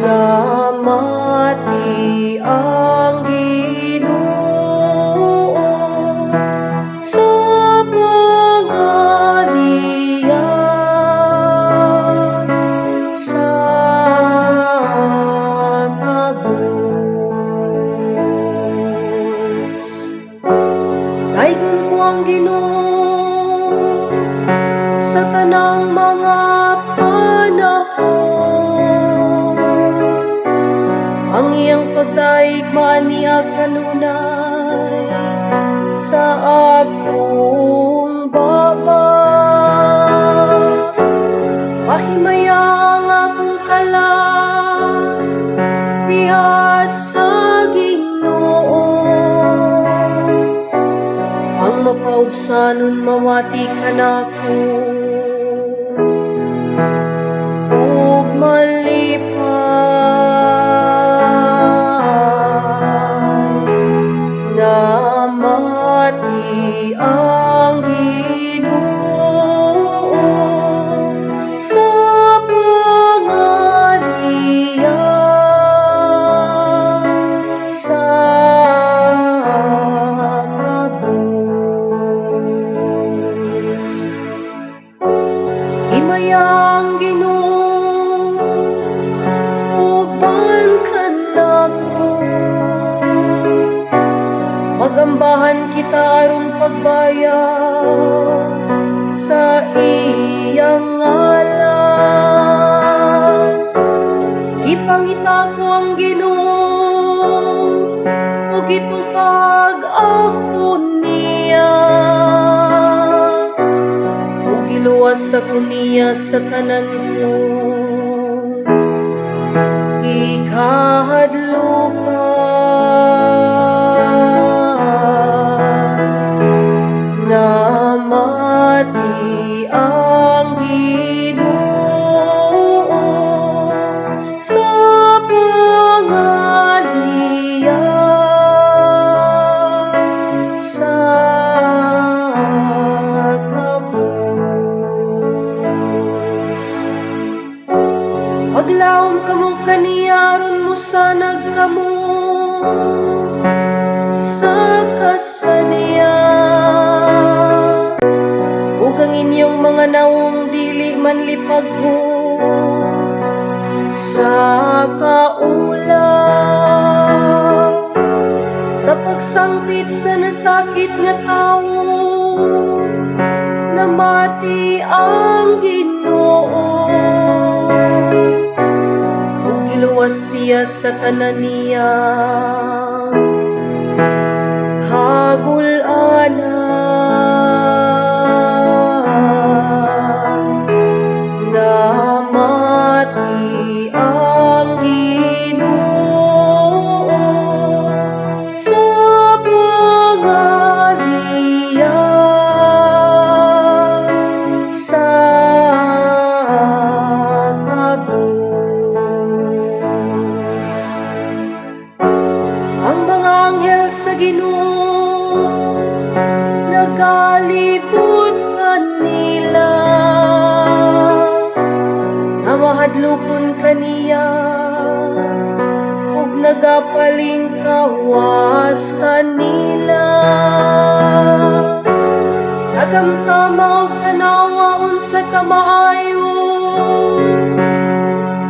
Namati ang Ginoo sa pangaliya sa kabus. Daygon ko ang Ginoo sa tanang mga panahon. Ang iyang pagdayeg maaniag kanunay sa akong baba. Pahimaya ang akong kalag diha sa Ginoo. Ang mapaubsanon mawati kanako ug malipay. Namati ang Ginoo sa pangaliya sa kabus. Himaya ang Ginoo uban kanako. Magambahan kita aron pagbayad sa iyang ngalan. Gipangita ko ang Ginoo ug gitupag ako niya ug giluwas ako niya sa tanan ko gikahadlukan. Namati ang Ginoo sa pangaliya sa kabus. Paglaom kamo kaniya aron mosanag kamo sa kasadya ug ang inyong mga nawong dili manlipagho sa kaulaw. Sa pagsangpit sa nasakit nga tawo, namati ang Ginoo ug giluwas siya sa tanan niya kagul-anan. Namati ang Ginoo sa pangaliya sa kabus. Ang mga anghel sa Ginoo nagalibot kanila nga mahadlokon kaniya ug nagapalingkawas kanila. Nagamtama og tanawa unsa ka maayo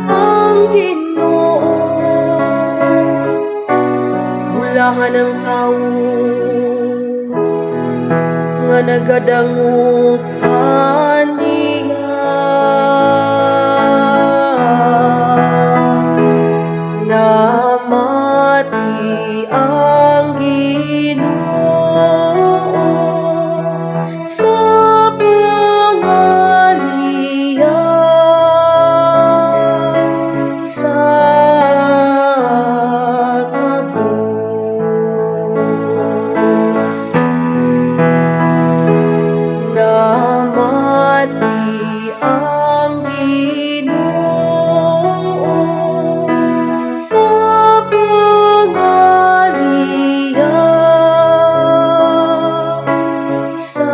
ang Ginoo. Bulahan ang tawo nga nagadangop kaniya. Namati ang Ginoo sa pangaliya sa kabus. Namati ang Ginoo sa pangaliya sa